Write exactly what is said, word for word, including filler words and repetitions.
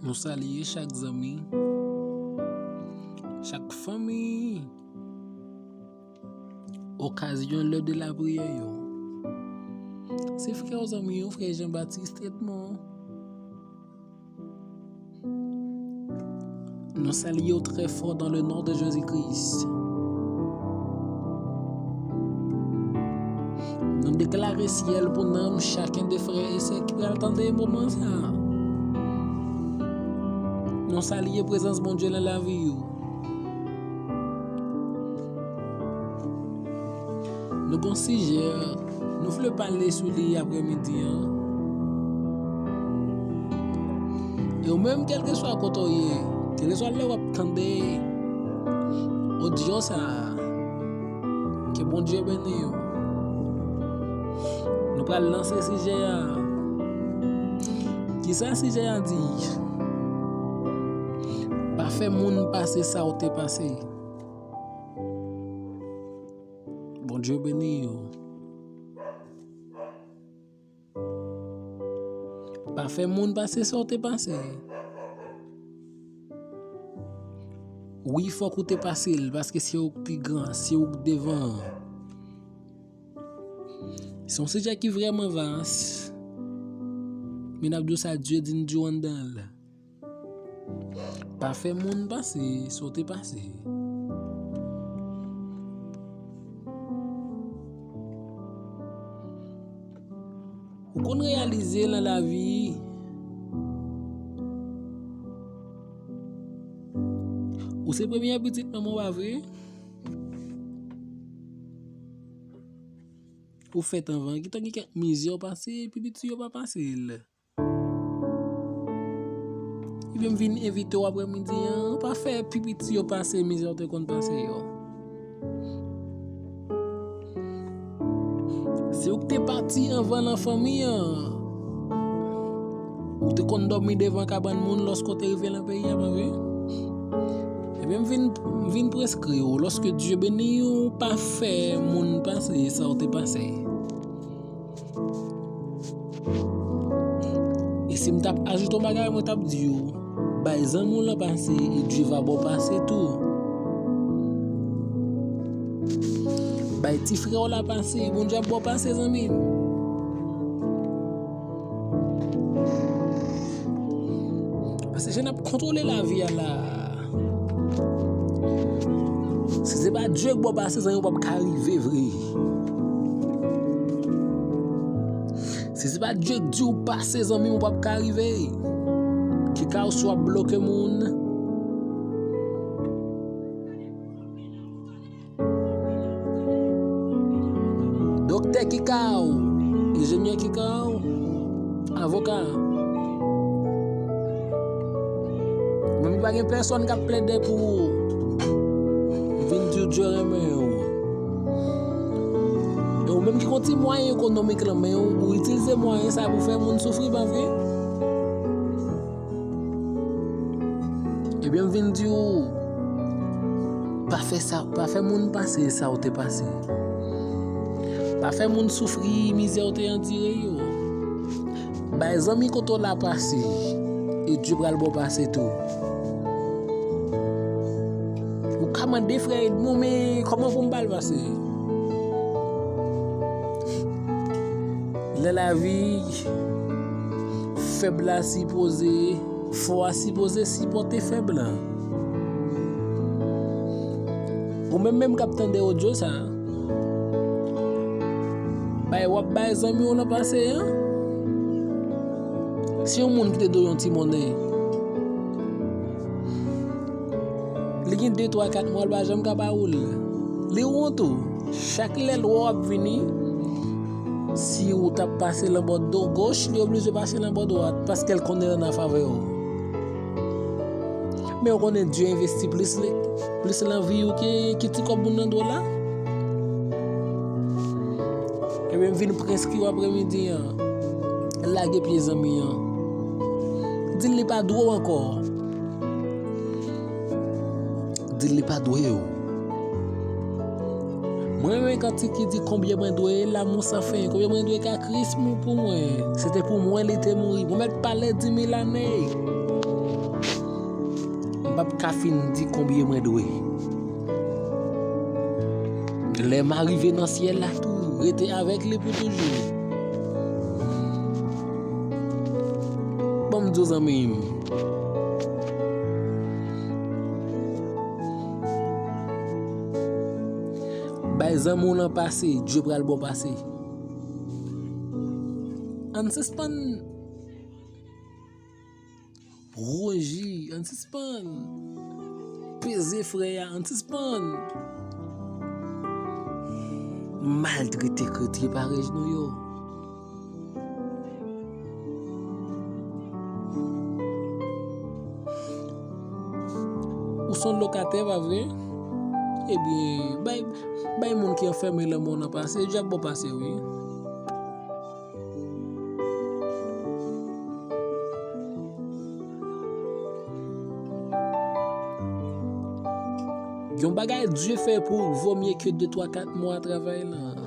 Nou salye chak zanmi, chak fanmi, Occasion L'heure de la prière yo. Se frè w, zanmi w, frè Jean Baptiste Edmond. Nou salye w trè fò dans le nom de Jésus-Christ. Nou deklare syèl pou nanm chaken de frè e sè ki pral tande moman sa a. Nou salye prezans Bondye nan lavi yo. Nou gon sijè nou vle pale sou li aprèmidi an. E ou menm, kèlkeswa kote w ye, kèlkeswa lè w ap tande odyo sa a, ke Bondye beni w. Nou pral lanse sijè a. Kisa sijè a di? Pa fè moun pase sa w te pase. Bondye beni w. Pa fè moun pase sa w te pase. Wi, fòk ou te pase l, paske se ou k pi gran, se ou k devan. Se yon sijè ki vrèman vas. Men n ap di w sa Dye di n di w anndan l. Pa fè moun pase sa w te pase. Ou konn reyalize nan lavi, ou se premye pitit manman w, pa vre? Ou fèt anvan, gentan gen kèk mizè w pase, pi piti yo pa pase l. Ebyen, m vin envite w aprèmidi an, pa fè pi piti yo pase mizè w te konn pase yo. Se ou ki te pati anvan nan fanmi an. Ou te konn dòmi devan kabann moun lòske w te rive nan peyi a, pa vre? Ebyen, m vin, m vin preskri w. Lòske Dye beni w, pa fè moun pase sa w te pase. E si m t ap ajoute yon bagay, mwen t ap di w, bay zanmi w lan pase, e Dye va ba w pase tou. Bay ti frè w la pase, Bondye ap ba w pase, zanmi m. Paske jan n ap kontwole lavi a la, si se pa Dye k ba w pase, zanmi, w p ap ka rive vre. Si se pa Dye k di w pase, zanmi m, ou p ap ka rive. Kika w swa bloke moun. Doktè Kikaw, enjenyè Kikaw, avoka. Menm pa gen pèsonn k ap plede pou ou. Vin di w Dye renmen w. E ou menm ki gon ti mwayen ekonomik lan men w, ou itilize mwayen sa pou fè moun soufri, pa vre? Ebyen, m vin di w, pa fè sa, pa fè moun pase sa w te pase. Pa fè moun soufri mizè w te andire yo. Bay zanmi kote w la pase, e Dye pral ba w pase tou. Ou ka mande frè Edmond, men kòman pou m ba l pase? Nan lavi, fèb la sipoze, fò a sipoze sipòte fèb lan. Ou menm menm k ap tande odyo sa, bay w ap bay zanmi w lan pase an. Si yon moun ki te dwe yon ti monnen, li gen de, twa, kat mwa, l pa janm ka ba ou l. Li wont ou. Chak lè lwa w ap vini, si ou t ap pase lan bò do goch, li oblije pase lan bò dwat, paske l konnen l an favè w. Men ou konnen Dye envesti plis li, plis lan vi ou ke, ke ti kòb moun nan dwe w la. Ebyen, m vin preskri w aprèmidi an. Lage pye zanmi an. Di l li pa dwe w ankò. Di l li pa dwe w. Mwen renmen kantik ki di konbyen mwen dwe l'amour sans fin, konbyen mwen dwe ka Kris mou pou mwen. Se te pou mwen li te mouri. Mwen mèt pale di mil ane. M p ap ka fin di konbyen mwen dwe. Lè m a rive nan syèl la tou, rete avèk li pou toujou. Bon, m di w zanmi m. Bay zanmi w lan pase, Dye pral ba w pase. Ann sispann pwoji, ann sispann peze frè a, ann sispann maltrete kretyen parèy nou yo. Ou se yon lokatè, pa vre? Ebyen, bay, bay moun ki anfèmen lanmò nan pase, dyab bò pase, wi. Yon bagay Dye fè pou ou vo mye ke de twa kat mwa travay lan.